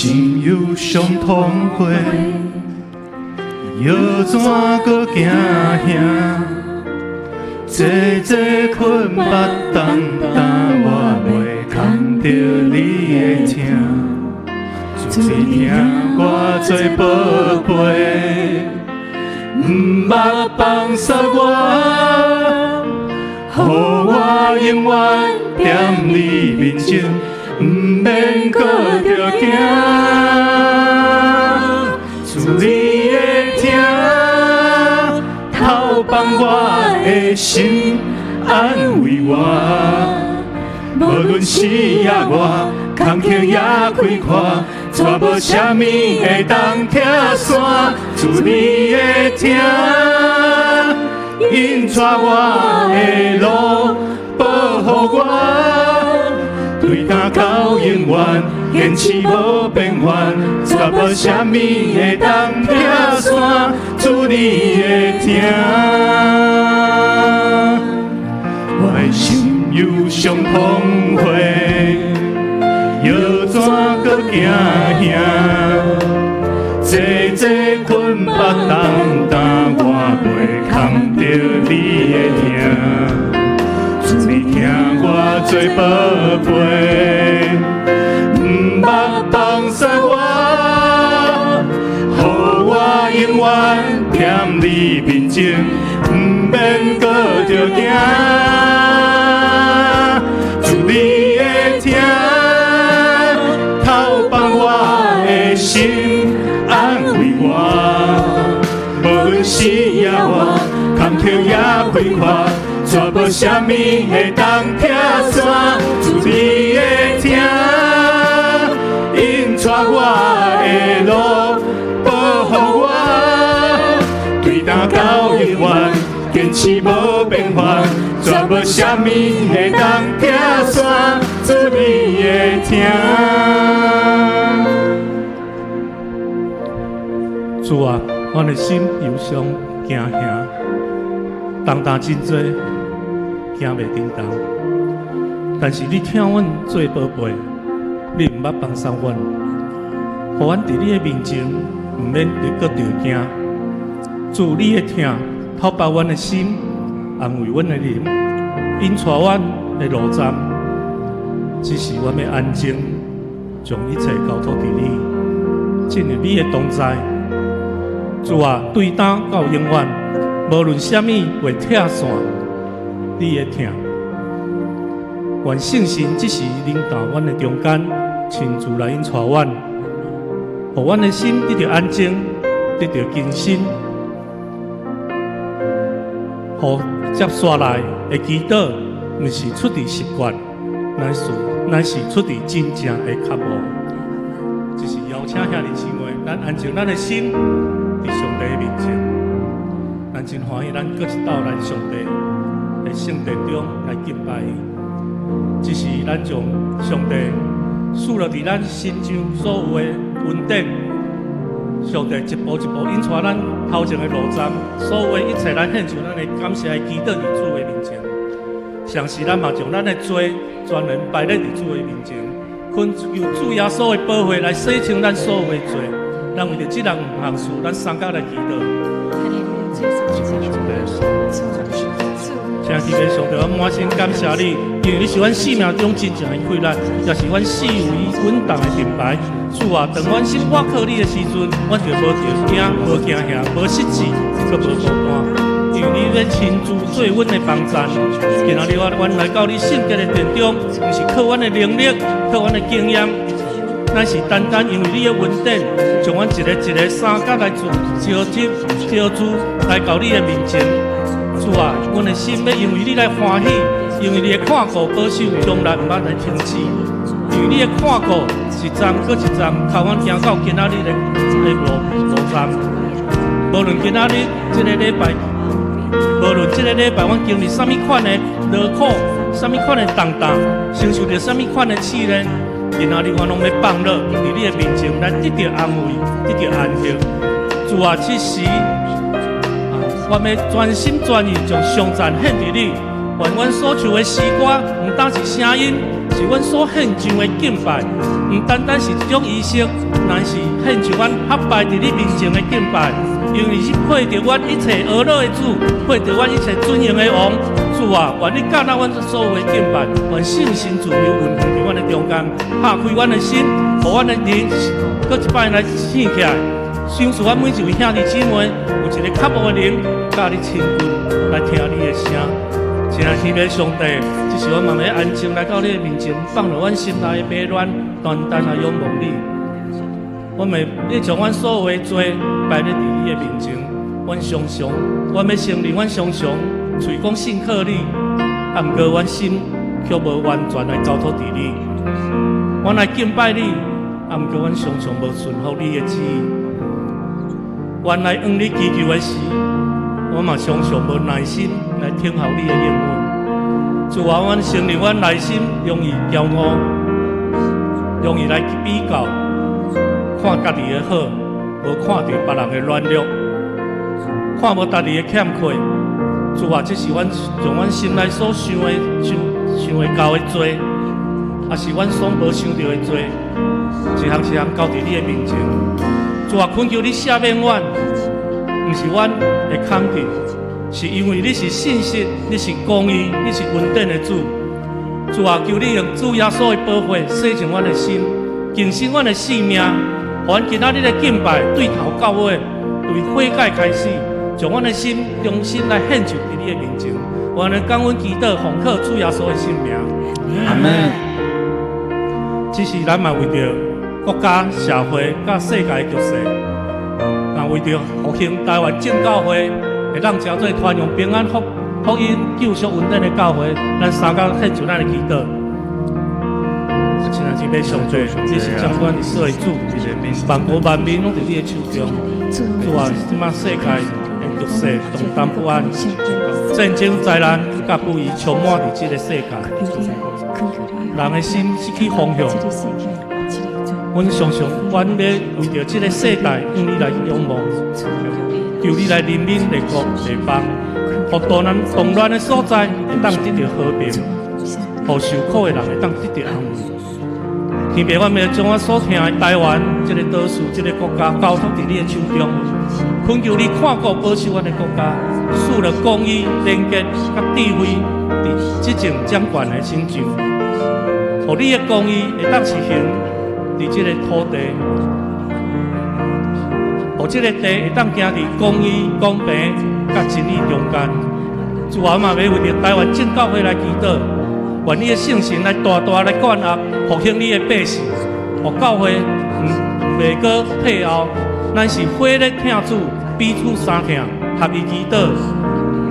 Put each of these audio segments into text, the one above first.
心憂傷痛悔，欲怎閣驚嚇？濟濟困縛重擔，我袂扛著你的疼，主你疼我做寶貝，毋捌放捨我，予我永遠踮你面前，毋免閣著驚。主你的疼，透放我的心，安慰我。無論死抑活，坎坷抑開闊，絕無啥物會當拆散。主你的疼，引帶我的路，保護我。對今到永遠，堅持無變換，絕無啥物會當拆散。主你的疼，我的心憂傷痛悔，欲怎閣驚嚇？濟濟困縛重擔，我袂扛著你的疼。主你疼我做寶貝，毋捌放捨我，予我永遠踮你面前，毋免閣著驚。主你的疼，透放我的心，安慰我。無論死抑活，坎坷抑開闊，絕無啥物會當拆散。主你的疼，引帶我的路，保護我。對今到永遠，堅持無變換，絕無啥物會當拆散。主你的疼。主啊，阮的心憂傷驚嚇，重擔真濟，行袂振動。但是你疼阮做寶貝，你毋捌放捨阮，予阮佇你的面前毋免閣著驚。主你的疼，透包阮的心，安慰阮的靈，引帶阮的路站。只是阮欲安靜，將一切交託佇你，進入你的同在。主啊，對今到永遠，無論啥物會拆散你的疼。願聖神這時臨到阮的中間，親自來引帶阮，予阮的心得著安靜，得著更新，予接紲來的祈禱，毋是出佇習慣，乃是出佇真正的渴慕。這是邀請兄弟姊妹，咱安靜咱的心，佇上帝的面前，咱真歡喜，咱閣一鬥來上帝的聖殿中來敬拜伊。這是咱將上帝賜落佇咱身上所有的恩典，上帝一步一步引帶咱頭前的路站，所有的一切，咱獻上咱的感謝的祈禱佇主的面前。同時，咱嘛將咱的罪全然擺列佇主的面前，懇求主耶穌的寶血來洗清咱所有的罪。咱為著這兩項事，咱三甲來祈禱。請記得上帝，我滿心感謝你，因為你是阮生命中真正的氣力，也是阮四圍穩當的盾牌。主啊，當阮心倚靠你的時陣，阮就無著驚、無驚嚇、無失志，閣無孤單。因為你欲親自做阮的幫贊。今仔日我阮來到你聖潔的殿中，毋是靠阮的能力，靠阮的經驗，乃是單單因為你的恩典，將阮一个一个三甲來召集、召聚來到你的面前。主啊，阮的心欲因為你來歡喜，因為你的看顧保守從來毋捌來停止。因為你的看顧一站閣一站，帶阮行到今仔日的路站。無論今仔日這个禮拜，無論這个禮拜阮經歷啥物款的勞苦，啥物款的重擔，承受著啥物款的試煉，今仔日我攏欲放落佇你的面前，來得著安慰，得著安息。主啊，這時我欲全心全意將頌讚獻佇你，願阮所唱的詩歌，毋單是聲音，是是阮所獻上的敬拜，毋單單是一種儀式，乃是獻上阮合拜佇你面前的敬拜，因為是配得阮一切呵咾的主，配得阮一切尊榮的王。主啊，願你接納阮所有的敬拜，願聖神自由運行佇阮的中間，拍開阮的心，予阮的靈閣一擺來醒起來。賞賜阮每一位兄弟姊妹有一個渴慕的靈，佮你親近，來聽你的聲。親愛天父上帝，這時阮嘛欲安靜來到你的面前，放落阮心內的迷亂，單單來仰望你。阮會你將阮所有的罪擺咧佇你的面前，阮常常，阮欲承認，阮常常喙講信靠你，啊，毋過阮心卻無完全來交託佇你。阮來敬拜你，啊，毋過阮常常無順服你的旨意。阮來向你祈求的時，我嘛常常無耐心來聽候你的應允。主啊，阮承認阮內心容易驕傲，容易來比較，看家己的好，無看著別人的軟弱，看無別人的欠缺。主啊，這是阮將阮心內所想的、想想會到的罪，抑是阮所無想著的罪，一項一項交佇你的面前。主啊，懇求你赦免阮，毋是阮的空氣，是因為你是信實，你是公義，你是恩典的主。主啊，求你用主耶穌的寶血洗淨阮的心，更新阮的性命，予阮今仔日的敬拜對頭到尾，對悔改開始，將阮的心重新來獻上佇你的面前。我來感恩祈禱，奉靠主耶穌的聖名。阿門。只是咱嘛為著國家、社會佮世界的局勢，嘛為著復興台灣正教會，會當成做傳揚平安福福音、救贖恩典的教會，咱三工獻上咱的祈禱。親愛的天父上帝，你是掌管歷史的主，萬國萬民攏佇你的手中。主啊，這馬世界的局勢動盪不安，戰爭災難佮不義充滿佇這個世界，人的心失去方向。阮常常，阮欲為著這個世代向你來仰望，求你來憐憫列國列邦，予動亂動亂的所在會當得著和平，予受苦的人會當得著安慰。天父，阮欲將阮所疼的台灣這個島嶼、這個國家交託佇你的手中，懇求你看顧保守阮的國家，賜予公義、廉潔佮智慧，佇執政掌權的身上，予你的公義會當實行佇這個土地，予這個地會當行佇公義、公平佮真理中間。主啊，嘛欲為著台灣正教會來祈禱，願你的聖神來大大來灌壓復興你的百姓，予教會毋袂閣退後，咱是火熱疼主，彼此相疼，合一祈禱。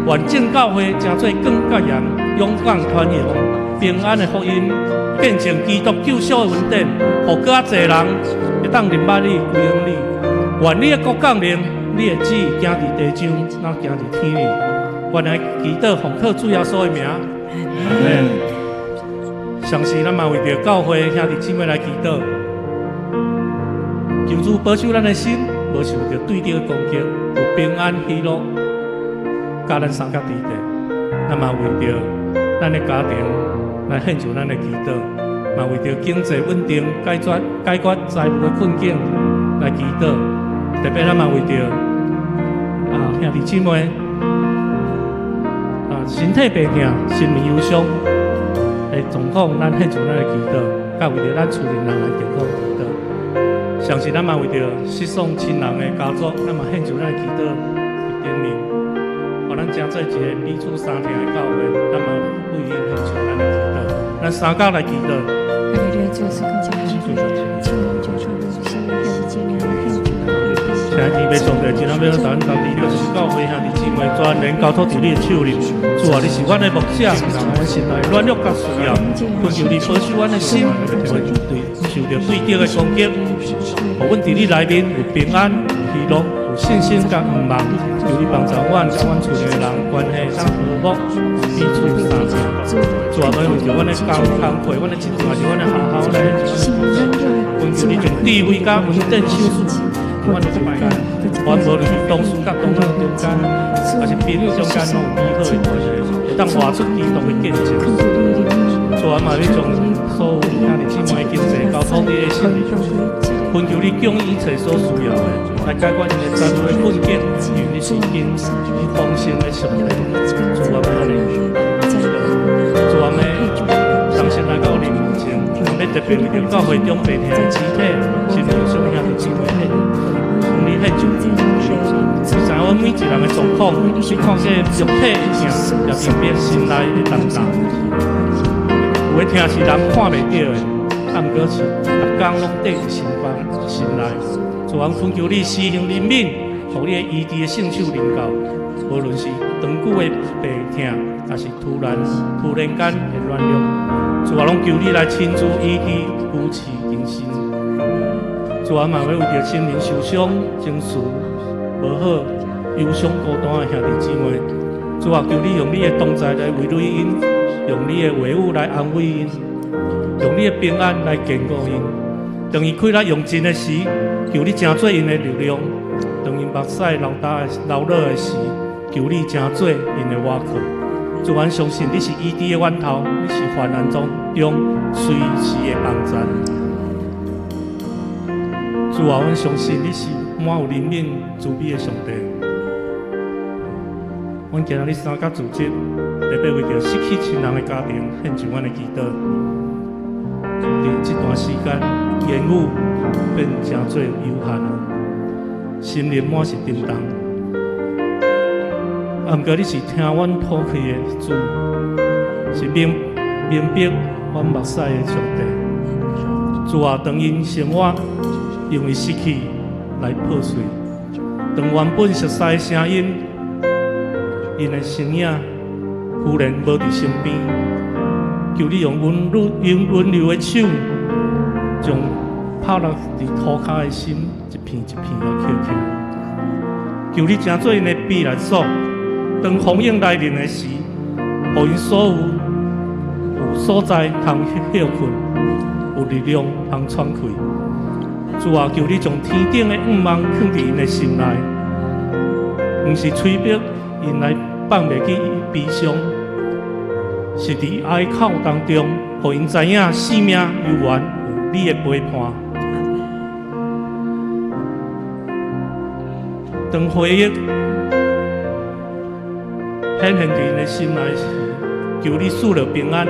願正教會成做更加嚴、勇敢傳揚平安的福音，見證基督救贖的恩典，予閣較濟人會當認捌你、歸向你。願你的國降臨，你的旨意行佇地上，若行佇天裡。阮來祈禱，奉靠主耶穌的名。阿門。相信咱嘛為著教會兄弟姊妹來祈禱，求主保守咱的心，無受著對敵的攻擊，有平安喜樂，佮咱相佮佇咧。咱嘛為著咱的家庭來獻上咱的祈禱，嘛為著經濟穩定、解決財務的困境來祈禱。特別咱嘛為著兄弟姊妹身體病痛、心靈憂傷的狀況，咱獻上咱的祈禱，佮為著咱厝裡人來健康祈禱。相信咱嘛為著失喪親人的家族，咱嘛獻上咱的祈禱佇頂面，予咱成做一個彼此相疼的教會，咱嘛為𪜶獻上咱的祈禱。咱三工來祈禱。哈利路亞，主耶穌，感謝你，親愛天父上帝，今仔欲咱當地就是教會兄弟姊妹全然交託佇你的手裡。主啊，你是阮的牧者，讓阮心內軟弱佮需要，懇求你保守阮的心，袂對受著對敵的攻擊，予阮佇你內面有平安、喜樂、有信心佮盼望。求你幫助阮，佮阮厝內的人關係當和睦，彼此相疼。主啊，欲為著阮的工工課、阮的職場，抑是阮的學校來懇求你將智慧佮恩典賞賜阮的中間，阮無論是同事佮同學中間，抑是朋友中間，攏有美好的關係，會當活出基督的見證。主啊，嘛欲將所有兄弟姊妹的經濟交託你的手裡，懇求你供應一切所需要的，來解決𪜶的財務的困境，因為你是經豐盛的上帝。主啊，按呢，主啊，同心來到你面前，欲特別為著教會中病痛的肢體，心靈上兄弟姊妹獻，向你獻上。你知影阮每一人的狀況，你看見肉體的疼，也明白心內的重擔。有的疼是人看袂著的，啊，毋過是逐工攏綴佇心房心內。主啊，懇求你施行憐憫，予你的醫治的聖手臨到，無論是長久的病痛，抑是突然間的軟弱，主啊，攏求你來親自醫治、扶持、更新。主啊，嘛欲為著心靈受傷、情緒無好、憂傷孤單的兄弟姊妹，主啊，求你用你的同在來慰慰𪜶，用你的話語來安慰𪜶，用你的平安來堅固𪜶。當𪜶氣力用盡的時，求你成做𪜶的力量；當𪜶目屎流焦流落的時，求你成做𪜶的倚靠。主，阮相信你是醫治的源頭，你是患難中隨時的幫贊。主啊，阮相信你是滿有憐憫慈悲的上帝。阮今日三角組織，特別為著失去親人的家庭，獻上阮的祈禱。佇這段時間，言語變誠做有限，心靈滿是沉重。啊，毋過你是聽阮禱氣的主，是明白阮目屎的上帝。主啊，當𪜶生活因為失去來破碎，當原本熟悉的聲音，𪜶的身影忽然無佇身邊，求你用溫柔、用溫柔的手，將拍落佇塗跤的心一片一片來抾起來。求你成做𪜶的避難所，當風湧來臨的時，予𪜶所有有所在通歇睏，有力量通喘氣。主啊，求你將天頂的盼望囥佇𪜶的心內，毋是催逼𪜶來放袂記悲傷，是佇哀哭當中，予𪜶知影生命猶原有你的陪伴。當回憶顯現佇𪜶的心內時，求你賜予平安；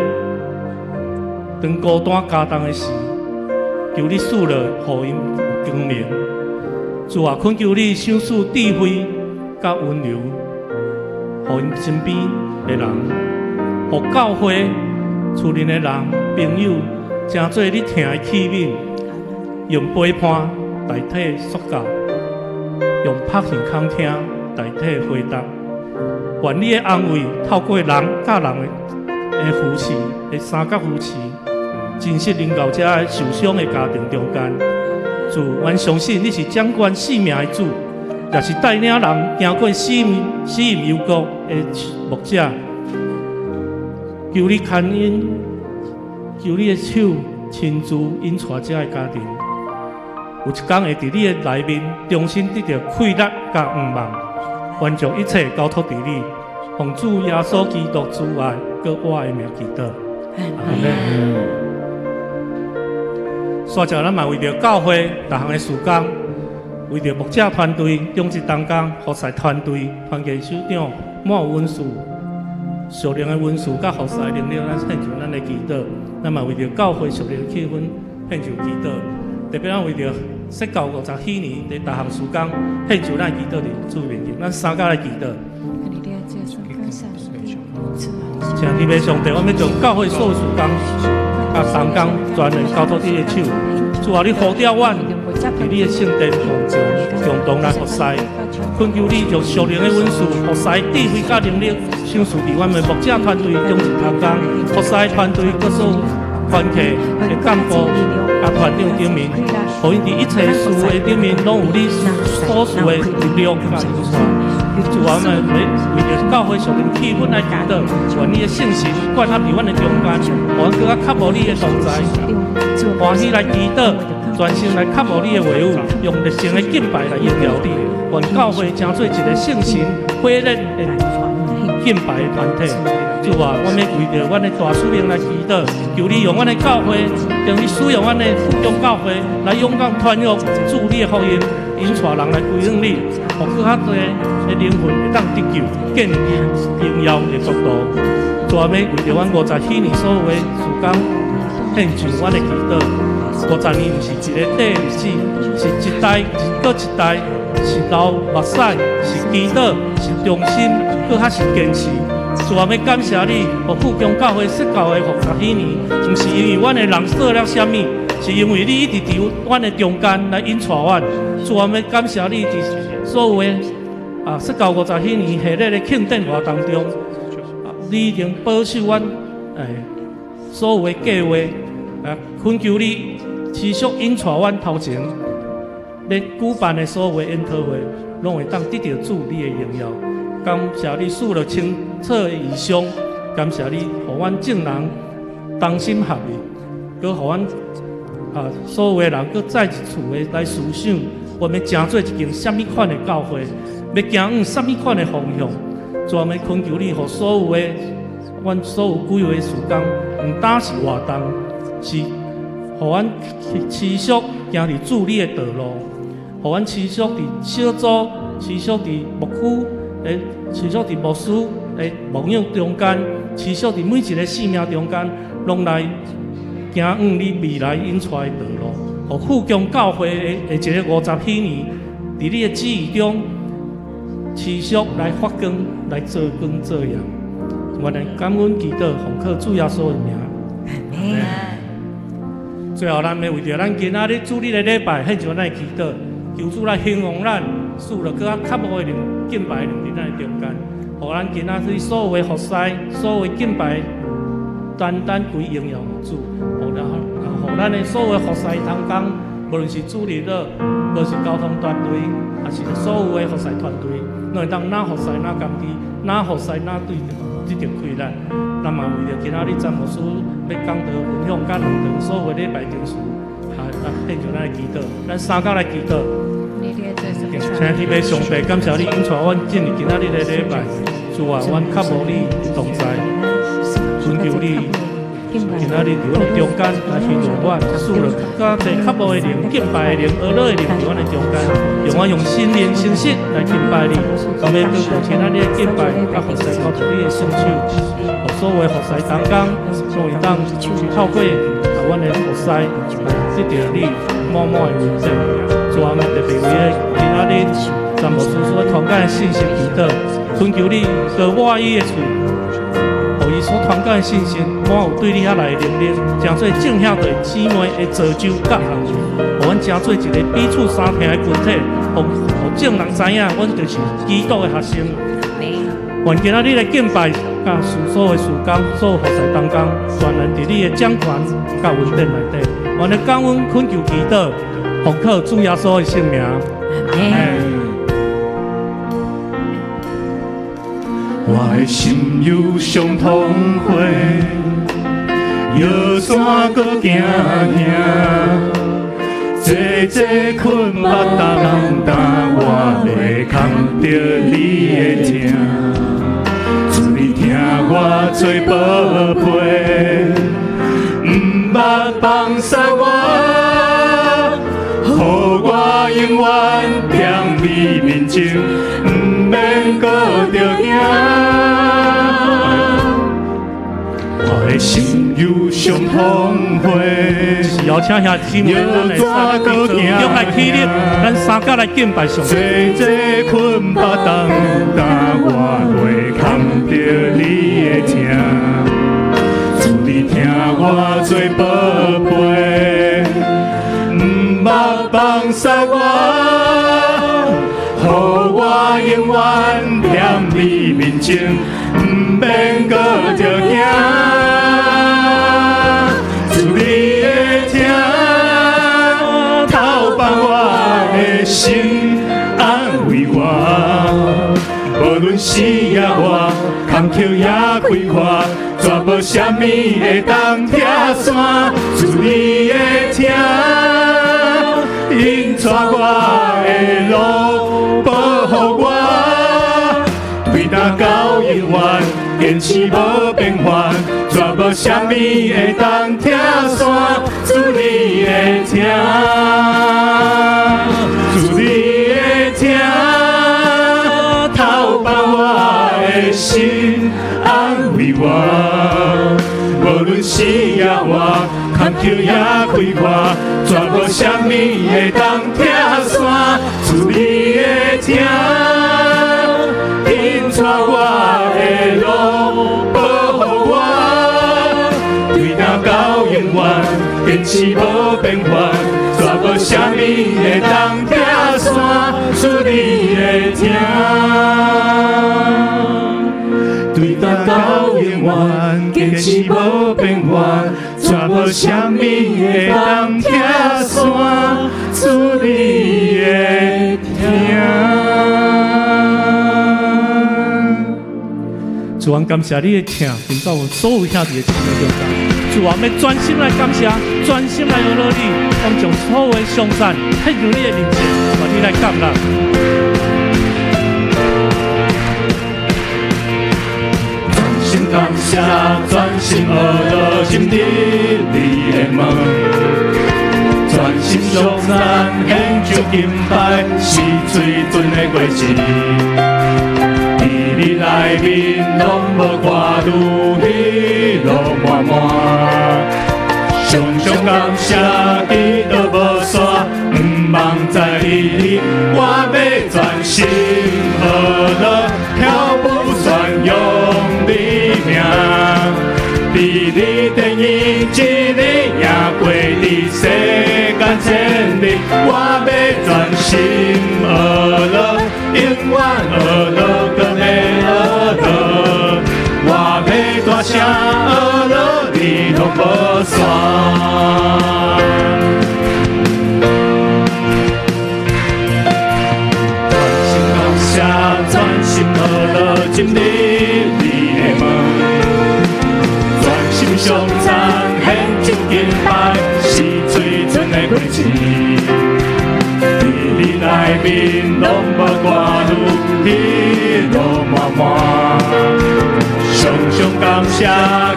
當孤單加重的時，求你賜予予𪜶光明。主啊，懇求你賞賜智慧佮溫柔，予𪜶身邊的人，予教會厝內的人、朋友，成做你疼的器皿，用陪伴代替說教，用拍耳孔聽代替回答。願你的安慰透過人佮人的扶持，的相佮扶持，真實臨到這受傷的家庭中間。主，阮相信你是掌管生命的主，也是帶領人行過死蔭幽谷的牧者。求你牽引，求你的手親自引帶這个家庭，有一天會佇你的內面重新得著氣力佮盼望，願將一切交託佇你，奉主耶穌基督主愛閣我的名祈禱。阿們。煞來咱嘛為著教會逐項的事工，為著牧者團隊、長執同工、服侍團隊、團契首長、滿有恩賜、屬靈的恩賜佮服侍能力，咱獻上咱的祈禱。咱嘛為著教會屬靈的氣氛獻上祈禱。特別咱為著釋教50禧年的逐項事工，獻上咱的祈禱佇主面前，咱三佮來祈禱。請天父上帝，我欲將教會所有事工、佮同工全然交託你的手。主啊，你呼召阮佇你的聖殿中共同來服侍，懇求你將屬靈的恩賜、服侍智慧佮能力，賞賜佇阮的牧者團隊、長執同工、服侍團隊閣所有團契的幹部佮團長頂面，予𪜶佇一切事的頂面，攏有你所賜的力量佮恩賜。主啊，我們為著教會屬靈氣氛來祈禱，願你的聖神灌納佇阮的中間，予阮閣較渴慕你的同在，歡喜來祈禱，專心來渴慕你的話語，用熱誠的敬拜來榮耀你。願教會成做一個聖神火熱的敬拜的團體。主啊，阮欲為著阮的大使命來祈禱，求你用阮的教會，用你使用阮的福中教會來勇敢傳揚主你的福音，引帶人來歸向你，予閣較濟的靈魂會當得救，建立榮耀的國度。主啊，欲為著阮五十禧年所有的事工獻上阮的祈禱。50年毋是一个短日子，是一代閣一代，是流目屎，是祈禱，是忠心，閣較是堅持。主啊，欲感謝你，予富強教會設教的五十禧年，毋是因為阮的人做了啥物，是因為你一直佇阮的中間來引帶阮。主啊，欲感謝你，佇所有的設教50禧年系列的慶典活動中，你已經保守阮所有的計劃，懇求你持續引帶阮頭前，欲舉辦的所有的研討會，攏會當得著主你的榮耀。感謝你賜了清楚的異象，感謝你，予阮眾人同心合意，閣予阮所有的人閣再一次的來思想，我們成做一間啥物款的教會，欲行往啥物款的方向。主啊，欲懇求你，予所有的阮所有幾位事工，毋單是活動，是予阮持續行佇主你的道路，予阮持續佇小組，持續佇牧區的，持續佇牧師的牧養中間，持續佇每一个生命中間，攏來行往你未來引帶的道路，予富強教會的一个五十禧年，佇你的旨意中持續來發光，來做光做鹽。阮來感恩祈禱，奉靠主耶穌的名。最後，咱欲為著咱今仔日主日的禮拜，獻上咱的祈禱，求主來興旺咱，賜予閣較渴慕的靈、敬拜的靈佇咱的中間，予咱今仔日所有的服侍、所有的敬拜，單單歸榮耀予主，予然後予咱的所有的服侍同工，無論是主日的，無是交通團隊，抑是所有的服侍團隊，攏會當若服侍若甘甜，若服侍若對得著快樂。咱嘛為著今仔日詹牧師欲講道分享，佮兩堂所有的禮拜程序，獻上咱的祈禱，咱三工來祈禱。親天父上帝，感謝你引帶阮進入今仔日的禮拜，主啊，阮渴慕你同在，懇求你今仔日佇阮的中間來興旺阮，賜予較濟渴慕的靈、敬拜的靈、呵咾的靈佇阮的中間，讓阮用心靈誠實來敬拜你。後面閣將今仔日的敬拜佮服侍交佇你的聖手，予所有的服侍同工，攏會當透過阮的服侍來得著你滿滿的恩典。主啊，特別為著今仔日詹牧師所傳講的信息祈禱，懇求你膏抹伊的喙，予伊所傳講的信息滿有對你遐來的能力，成做眾兄弟姊妹的造就佮安慰，予阮成做一个彼此相疼的群體，予眾人知影，阮就是基督的學生。願今仔日的敬拜，佮所有的事工，所有服侍同工，全然佇你的掌權佮恩典內底。阮的感恩懇求祈禱，奉靠主耶穌的聖名。阿們。我的心憂傷痛悔，搖山閣驚嚇，濟濟困縛擔，但我袂空著你的疼。主你疼我做寶貝，毋捌放捨我，予我永遠踮你面前，毋免閣著驚。我的心憂傷痛悔，是邀請兄弟姊妹，咱來三個用來起立，咱三個來敬拜上帝。濟濟困縛擔，但我袂空著你的疼。主你疼我做寶貝，毋捌放捨我，予我永遠踮你面前，毋免閣著驚。主你的疼，透放我的心，安慰我。無論死抑活，坎坷抑快活，絕無啥物會當拆散。主你的疼，引帶我的路，保護我，對今到永遠，堅持無變換，絕無啥物會當拆散。主你的疼，主你的疼，透放我的心，安慰我。無論死抑活，坎坷抑快活，絕無啥物會當拆散。主你的疼，引帶我的路，保護我，對今到永遠，堅持無變換，絕無啥物會當拆散。主你的疼，對今到永遠，堅持無變換，絕無啥物會當拆散。主你的疼。主啊，感謝你的疼，臨到所有兄弟的姊妹中間。主啊，欲專心來感謝，專心來學樂你，我們將所有的頌讚獻上你的面前，願你來接納。專心感謝，專心學樂，進入你的門。專心頌讚，獻上敬拜，是水準的果子。佇你內面攏無掛慮，喜樂滿滿。常常感謝，祈禱無煞，向望在你，我欲專心學樂，跳舞宣揚你名。佇你殿一日贏過佇世間千里，我欲專心學樂，永遠學樂，閣欲學樂。我欲大聲學樂，你攏無散。專心感謝，專心學樂，進入你的門。專心頌讚，獻上敬拜，是水準的果子。佇你內面攏無掛慮，喜樂滿滿。常常感謝，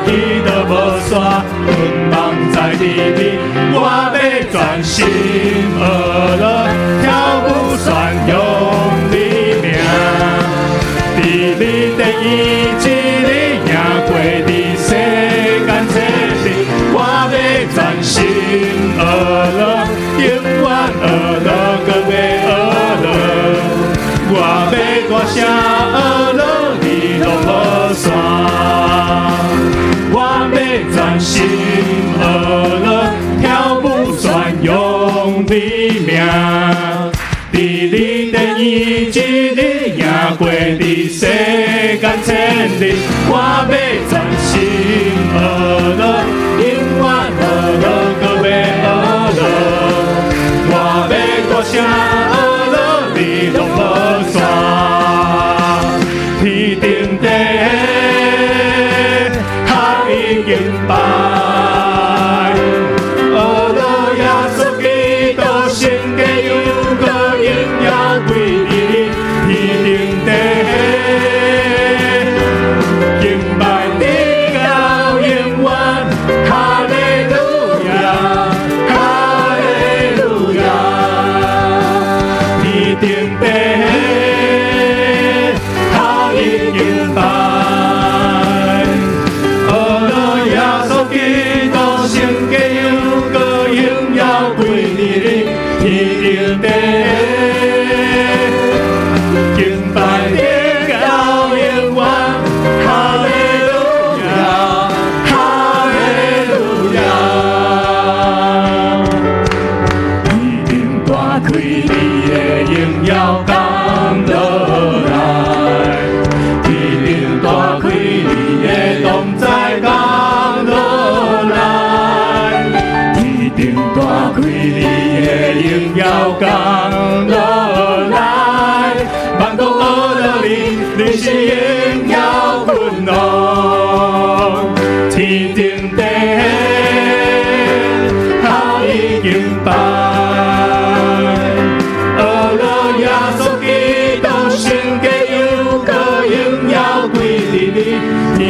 祈禱無煞，向望在你裡，我欲專心學樂，跳舞宣揚你名。佇你殿一日贏過佇世間千里，我欲專心學樂，永遠學樂，閣欲學樂。我欲大聲學樂，你攏無散。我欲專心學樂，跳舞宣揚你名。佇你殿一日贏過佇世間千里，我欲專心學樂，永遠學樂，閣欲學樂。我欲大聲學樂，你攏無散。天頂地合一敬拜，學樂耶穌基督，聖潔又閣榮耀歸於你。天頂地敬拜直到永遠，哈利路亞，哈利路亞。天頂地合一敬拜，學樂耶穌基督，聖潔又閣榮耀歸於你。天頂地敬拜直到永遠，哈利路亞，哈利路亞。天頂大開你的榮耀降落來，天頂大開你的同在降落來，天頂大開你的榮耀降落來，萬國學樂你，你是榮耀君王。天頂地合一敬拜，學樂耶穌基督，聖潔又閣榮耀歸於你。天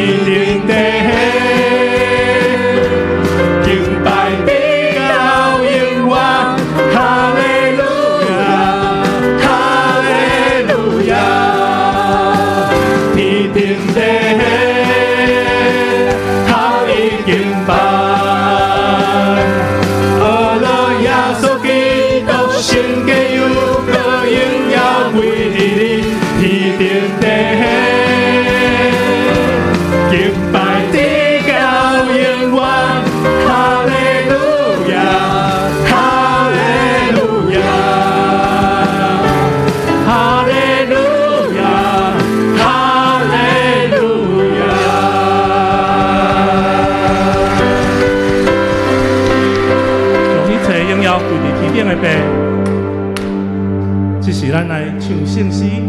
頂的爸，這是咱來唱聖詩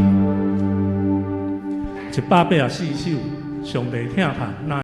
184首，上帝疼痛。